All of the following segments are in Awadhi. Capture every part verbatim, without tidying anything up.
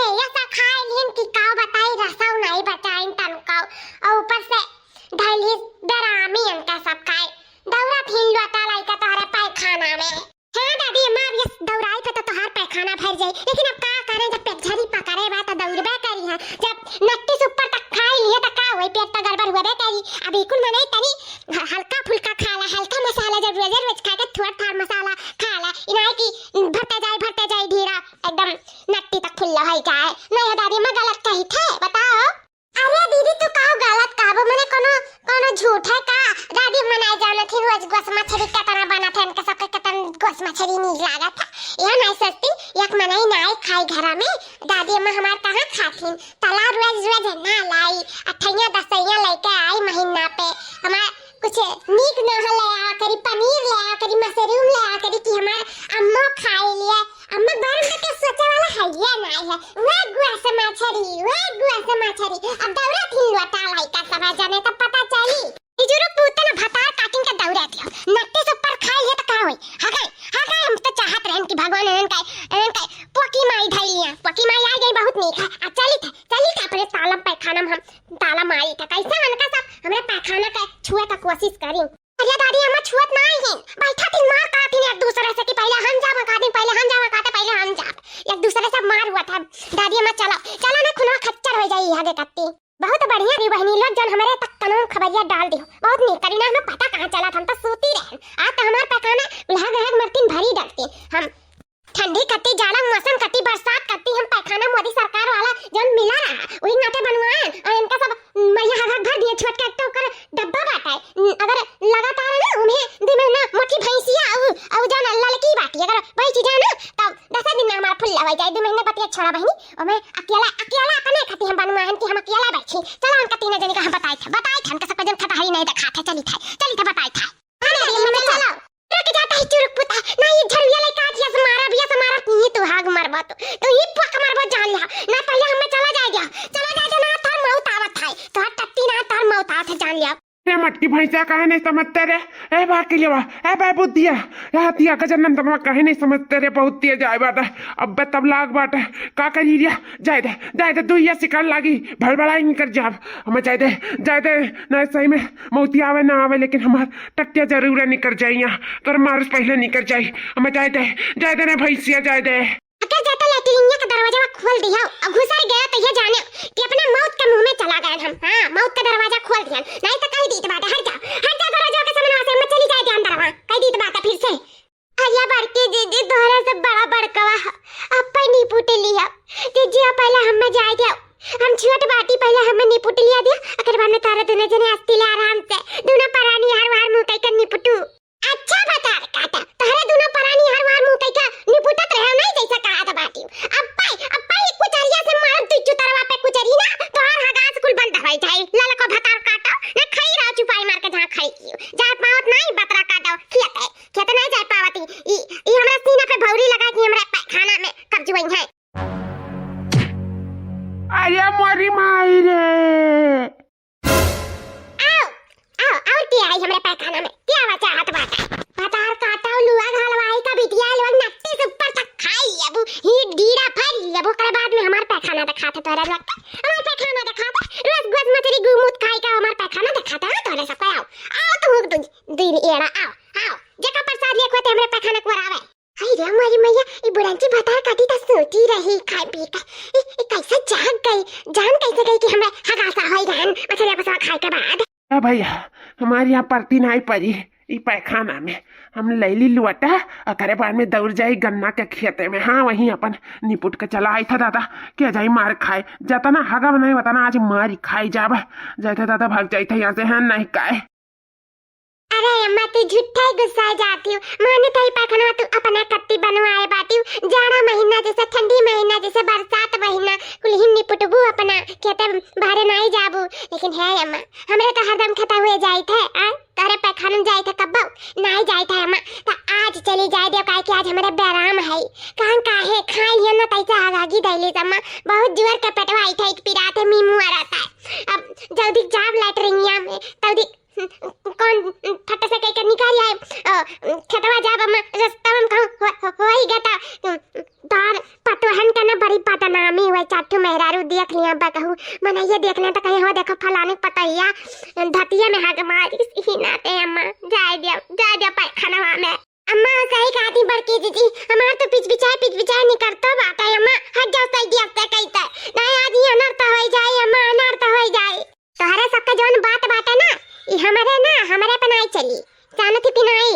ए, ऐसा खाए लिहन कि काव बताई, रसौ नाहीं बचाइन तनकौ। और ऊपर से धइलिस बेरामी इनका सब खाए। दौड़त हिन लोटा लइका तोहरे पैखाना में। हाँ दादी अम्मा, अब ये दौड़ाई पे तो तोहार पैखाना भर जाई, लेकिन अब का करें, जब पेट झरी पकड़े बा तो दौड़बे करी है। जब नट्टी से ऊपर तक खाए लिए तो का होई, पेट तो गड़बड़ हुए करी। अब इकुल मनई तनी ह-, हल्का फुल्का खाला, हल्का मसाला, जब रोजे रोज खा के थोड़ थाड़ मसाला खाला, इनाई की भरते जाए, भरते जाए ढीरा, एकदम नट्टी तक फुल्ला होई जाए। नहीं हो दादी अम्मा, गलत कही थे, बताओ। अरे दीदी, तू का गलत कहबो? मने कोनो, कोनो झूठ है का? दादी अम्मा नाहीं जानत ही, रोज गोस मछरी केतना बनत है, इनके सबके केतन गोस मछरी नीक लागत है। यह नाहीं सोचती, एक मनई नाहीं खाई घरा में, दादी अम्मा हमार कहाँ खाथिन? तला रोज रोज ना लाई, अठैया दसैया लइके आई महीना पे, हमार कुछ नीक नहल ले आवा करी, पनीर ले आवा करी, मशरूम ले आवा करी कि हमार अम्मो खाए लिए। अम्मा बारे में तो सोचे वाला है ये नाहीं है। वह गुआ से मछरी, वह गुआ से मछरी। अब दौड़ा थी लोटा लइका सब है, जाने तो पता चली। ई जुरुक पूते ना भतार काटिन के दौड़ा दियो। नट्टी से ऊपर खाए लिए तो का होई? हगाई, हगाई हम तो चाहत रहन कि भगवान एनन का, एनन का पोकी माई धइलिया। पोकी माई आ गई बहुत नीक है। आ चली थे, चली थे अपने तालम पैखाना में हम ताला मारी था। कैसे उनका सब हमरे पैखाना के छुए का कोशिश करी। अरे दादी, हम छुअत नाहीं हैं। बैठा थी, मार खाती एक दूसरे से कि पहले हम जावा खाती, पहले हम जावा खाते, पहले हम जाब। एक दूसरे से मार हुआ था। दादी, हम चलो, चलो ना, खुनवा खच्चर हो जाई यहाँ के कत्ती। बहुत बढ़िया री बहनी लोग, जौन हमरे तक कनो खबरिया डाल दियो। बहुत नीक करी ना, हमें पता कहाँ चला था, हम तो सूती रहे। आज तो हमार पैखाना उल्हा गहक मरतीन भरी डलती। हम ठंडी कत्ती, जाड़ा मौसम कत्ती, बरसात कत्ती, हम पैखाना मोदी सरकार वाला जौन मिला रहा, वही नाते बनवाएन। और इनका सब मैया हगहग भर दिए, छोट के तो ओकर डब्बा बाटे। अगर लगातार ना उन्हें दो महीना मोटी भैंसिया अउ, अउ जौन ललकी बाटी, अगर वही चीज है ना, तब दस दिन में हमार फुल्ला हो जाए। दो महीना बतिया छोड़ा बहनी, ओमे अकेला, अकेला अपने खाती हम बनवाएन कि हम अकेला बैठी। चलो उनका तीनों जनी का हम बताई था, बताई था, उनका सबका जन खतहरी नहीं दिखा था, चली था, चली था बताई था। अरे, अरे, हमें चलो। रुक जाता है चुरुक पुता। ना ये झड़िया लेके आज यस मारा, अब यस मारा, तू ही तो हाग मरबा तो। तू ही पक मरबा जान लिया। ना पहले हमें चला जाए गया। चला जाए गया ना, तोर मौत आवत है। तोर टट्टी ना, तोर मौत आवत है जान लिया। रे मटकी भैंसा काहे नहीं समझते रे? ए बाकी लेवा, ए बे बुद्धिया, ए हतिया गजन नंदनवा काहे नहीं समझते रे? बहुत तेज आए बाटे, अब बे तब लाग बाटे, का करी रिया? जाए दे, जाए दे, दुइया शिकार लागी, भलबड़ाई निकर जाब। हमें जाए दे, जाए दे, ना सही में मौती आवे ना आवे, लेकिन हमार टट्टिया जरूर निकर जाई यहाँ। तोर मारुस पहले निकर जाई। हमें जाए दे, जाए दे ना भैंसिया, जाए दे। अगर जाता लैट्रिनिया का दरवाजा खोल दिया और घुसर गया तो ये जाने कि अपने मौत के मुंह में चला गया हम। हाँ, मौत का दरवाजा खोल दिया, नहीं तो कही दीत बाटे, हट जा, हट जा दरवाजा के सामने से, मत चली जाए ध्यान दरवा, कही दीत बाटे फिर से। अरे बड़की जीजी, तोहरा से बड़ा बड़कवा ह, अब पे निपुट लिया। जीजी, अब पहले हमें जाए दिया, हम छोट बाटी, पहले हमें निपुट लिया दिया, अगर बाद में तारा दोनों जने अस्ती ले आराम से, दोनों परानी हर वार मुंह कई कर निपुटू। अच्छा भतार काटा, तोहरे दोनों परानी हर वार मुंह कई का निपुटत रहे नहीं जैसा कहा था बाटी। अब पे, अब पे कुचरिया से मार दू चुतरवा पे कुचरी ना, तोहर हगास कुल बंद हो जाए। ललको भतार काटा, ना खड़ी रहो चुपाई मार के जहाँ खड़ी की। जात पावत नहीं बतरा काटो, खियत है। खेत नहीं जाए पावती। ई, ई हमरा सीना पे भौरी लगा कि हमरा पैखाना में कब्ज हुई है। अरे मोरी माई रे। आओ, आओ, आओ, के आई हमरा पैखाना में? के आवा चाहत बाटे? भतार काटा, लुआ घलवाई का बिटिया लोग नट्टी से ऊपर तक खाई लेबू, ही डीरा फर लेबू, ओकरे बाद में हमार पैखाना दिखाते तोरा लोग के। हमार पैखाना दिखाते, रोज गोस मछरी गू मूत खाई का हमार पैखाना दिखाते, हाँ, तोरे सबके आओ। आओ, तू दु-, दिन एड़ा, आओ, आओ। जेका प्रसाद लेके होते हमरे पैखाना को आवे। अरे रे हमारी मैया, ई बुढ़ंची भतार काटी त सोची रही खाए पी के। ई, ई कैसे जाग गई? जान कैसे गई कि हमें हगासा होई रहन मछलिया बसवा खाए के बाद? ए भैया, हमारे यहाँ परती नाई परी, ई पैखाना में। हम लैली लुअटा, ओकरे बाद में दौड़ जाई गन्ना के खेते में। हाँ, वहीं अपन निपुट के चला आई था दादा, के जाई मार खाए। जतना हगा बनाई, वतना आज मारी खाई जाब। जाए था दादा, भाग जाई था यहाँ से, हाँ, नहीं काए। अरे अम्मा, तू झूठा ही गुस्सा जाती हो। माने तो ही पैखाना तू अपना कत्ती बनवाए बाटी हो। जाड़ा महीना जैसे, ठंडी महीना जैसे, बरसात महीना, कुल हिन्नी पुटबू अपना खेते बाहरे नाई जाबू। लेकिन है अम्मा, हमरे तो हरदम खता हुए जाइत है, आ? तोहरे पैखाना जाइत है कब्बो? नाई जाइत है अम्मा। तो आज चली जाए दियो, काहे कि आज हमारे बेराम है। कहाँ काहे खाए लियो ना, तैसे आगागी दैली अम्मा। बहुत जोर के पेटवा आई था, एक पिरात है, मीमुआ रहता है। अब जल्दी जाब लैट्रिनिया में, जल्दी कौन फट से कह के निकाल आए, अ, खेतवा जाब हम, रस्ता में कहूँ हो, हो, हो ही गया था, तार पतोहन के ना बड़ी बदनामी हुआ। थी पिनाई,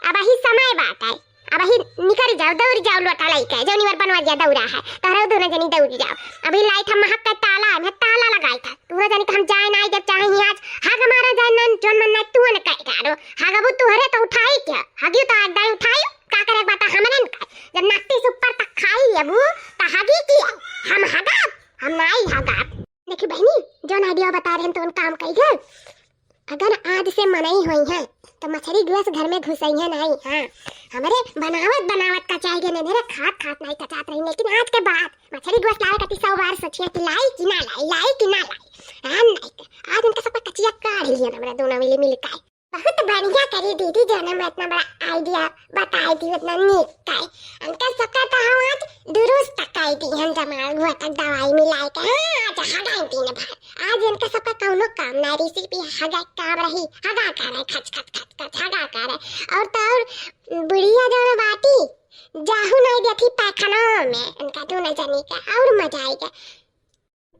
अबही समय बाटै, अबही निकरि जाओ, दौरि जाओ लोटा लइके, जौनी ओर बनवरिया दौरा है, तोहरे दुनो जनी दौरि जाओ। अबही लाइट हम महक के ताला, हम ताला लगाई था, तू जनी के हम जाए नाई देब, चाहे ही आज हग मारा जाए ना, जौन मन नाई तू न कह गाड़ो, हगबू तुहरे तो उठाई क्या, हगियो तो आज दाई उठाई, का करे बाटा हमरे न कहे, जब नाकती से ऊपर तक खाई लेबू, तो हगी की हम हगाब, हम नाई हगाब। देखी बहिनी, जौन idea बता रहे हैं तो उन काम कई गए। अगर आज से मनई होई है, तो मछरी गोस घर में घुसई है नाई। हाँ, हमरे बनावत बनावत कचाई गए, नहीं खात खात नाई कचात रही, लेकिन आज के बाद मछरी गोस लावे खातिर सौ बार सोचिए कि लाई कि ना लाई, लाई कि ना लाई। हाँ, नाई के। आज उनका सबका कचिया काढ़ लिया हमरे दोनों मिली मिल के। बहुत बढ़िया करी दीदी, जौन हम इतना बड़ा idea बताई दी, इतना नीक का। उनका सबका तो हम आज दुरुस्त कई दी, हम जमाल घोटक दवाई मिलाई के। हाँ, आज हगाई दिन भर। आज इनका सबका कौनो काम ना रही, सिर्फ ये हगा काम रही, हगा करे, खच, खच, खच, खच, हगा करे। और तो और बुढ़िया जौन बाटी, जाहू नहीं देती पैखाना में, उनका दोनों जनी के और मजा आई के।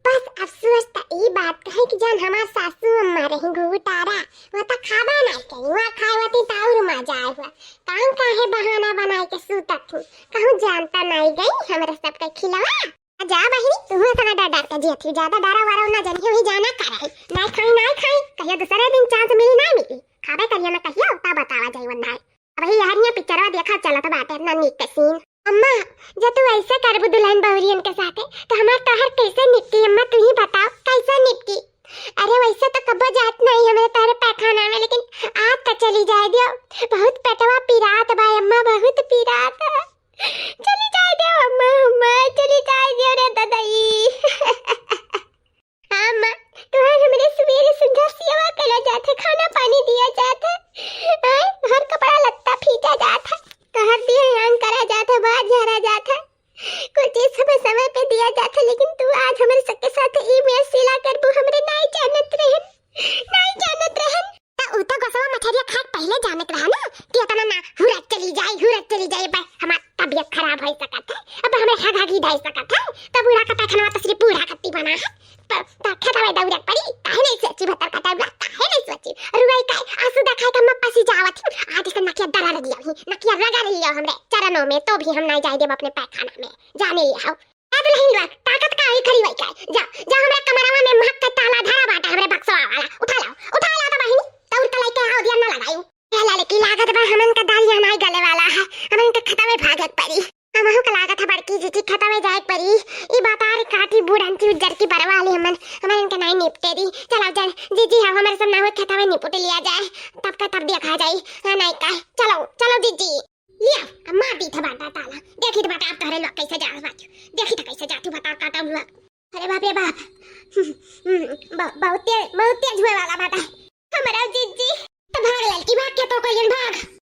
बस अफसोस त ई बात कहे कि जौन हमार सासू अम्मा रही घुघुटारा, वो त खाबा नहीं करी, वहाँ खाए होती त और मजा आए हुआ। काम काहे बहाना बनाए के सूतत थी, कहूँ जानता नहीं गई हमरा सबके खिलवा। आ जा बहिनी, तू इतना डर डर के जियत ही, ज्यादा डरा वरा ना जनियो ही जाना का रहे। नहीं खाई, नहीं खाई, कहियो दूसरे दिन chance मिली, नहीं मिली, खाबे करियो ना कहियो, तब बतावा जाई वन्ना। अबही यहरिया पिक्चरवा देखा चलत बाटे, इतना नीक के scene। अम्मा, जब तू ऐसे करबू दुल्हन बहुरियन के साथे, तो हमार तोहर कैसे निपटी? अम्मा, तू ही बताओ, कैसे निपटी? अरे, वैसे तो कब्बो जात नहीं हमें तोहरे पैखाना में, लेकिन आज तो चली जाए दियो। बहुत पेटवा पिरात बा अम्मा, बहुत पिरात। चली जाए दियो अम्मा, अम्मा, चली जाए दियो रे ददाई। हाँ माँ, तोहार हमरे सुबेरे संझा सेवा करा जात है, खाना पानी दिया जात है, आय, हर कपड़ा लत्ता फीचा जात है, तोहार बिहान करा जात है, बार झारा जात है, कुल चीज समय समय पे दिया जात है, लेकिन तू आज हमरे सबके साथ ई मेर सिला करबू, हमरे नाई जानत रहन, नाई जानत रहन। त उ त गोसवा मछरिया खाए के पहिले जानत रहा ना कि इतना ना हुरत चली जाए, हुरत चली जाए, बस हमार तबियत खराब हो सकत है, अब हमरे हगागी ढाई सकत है, तब बूढ़ा का पैखाना तो सिर्फ बूढ़ा कत्ती बना है। त, त खेतवे दौड़े के पड़ी, काहे नहीं सोची भतर कटौला, काहे नहीं सोची? रुआई काहे, आंसू देखाए के हम पसी जावत ही। आज से नकिया दरा रही, नकिया रगड़ लियो हमरे चरणों में, तो भी हम नहीं जाए देब अपने पैखाना में, जाने लिया हो। ए दुल्हन लोग, ताकत का होई खड़ी होई के? जा, जा हमरा कमरवा में महक के ताला धरा बाटे हमरे बक्सवा वाला, उठा लाओ, उठा लाओ तो बहिनी, दौड़ के लेके आओ, दिया ना लगाई। ए लड़की, लागत बा हमन का दाल यहाँ नहीं गले वाला है, हमन के खतवे भागे के पड़ी। हमहू का लागत है बड़की जीजी, खतवे जाए के पड़ी। ई बतार काटी बूढ़न की उज्जर की बरवा वाली हमन, हमन इनके नहीं निपटे दी। चलो चल जीजी, हम हमारे सब ना हुए खतवे निपट लिया जाए, तब का तब देखा जाए। हाँ नहीं का, चलो चलो जीजी। लिया, अब मार दी था बाटा ताला। देखी तो बाटा आप तोहरे लोग कैसे जा बाजू, देखी तो कैसे जाती बता काटा हुआ। अरे बाप रे बाप, ब-, बहुत तेज, बहुत तेज हुए वाला बाटा। हमारा जीजी तो भाग ललकी, भाग के तो कहियन भाग।